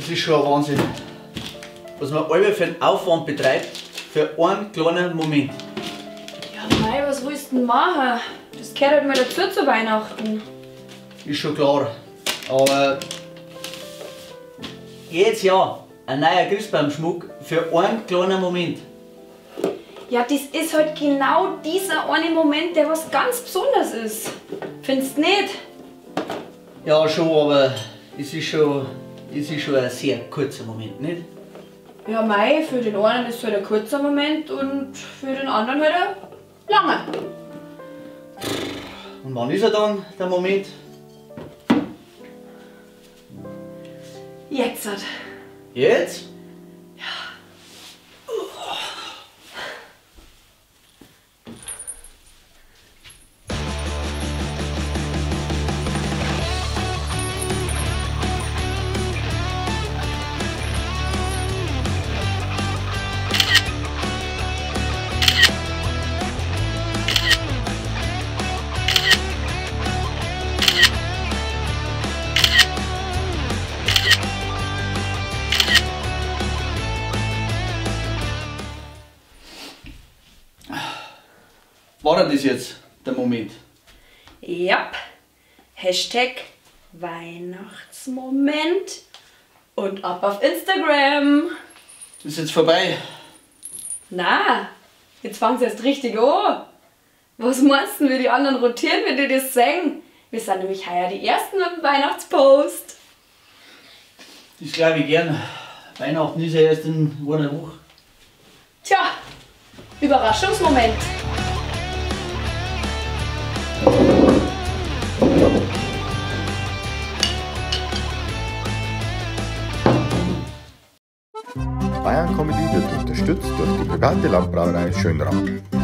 Es ist schon ein Wahnsinn, was man alle für einen Aufwand betreibt, für einen kleinen Moment. Ja mei, was willst du denn machen? Das gehört halt mal dazu zu Weihnachten. Ist schon klar, aber jedes Jahr ein neuer Christbaumschmuck für einen kleinen Moment. Ja, das ist halt genau dieser eine Moment, der was ganz Besonderes ist. Findest du nicht? Ja, schon, aber es ist schon ein sehr kurzer Moment, nicht? Ja mei, für den einen ist es halt ein kurzer Moment und für den anderen halt ein langer. Und wann ist er dann, der Moment? Jetzt halt. Jetzt? Ja. War das jetzt der Moment? Ja. Hashtag Weihnachtsmoment und ab auf Instagram. Ist jetzt vorbei? Na, jetzt fangen sie erst richtig an. Was meinst du, wie die anderen rotieren, wenn die das sehen? Wir sind nämlich heuer die Ersten mit dem Weihnachtspost. Das glaube ich gern. Weihnachten ist ja erst in einer Woche. Tja, Überraschungsmoment. Bayern Comedy wird unterstützt durch die private Landbrauerei Schönrath.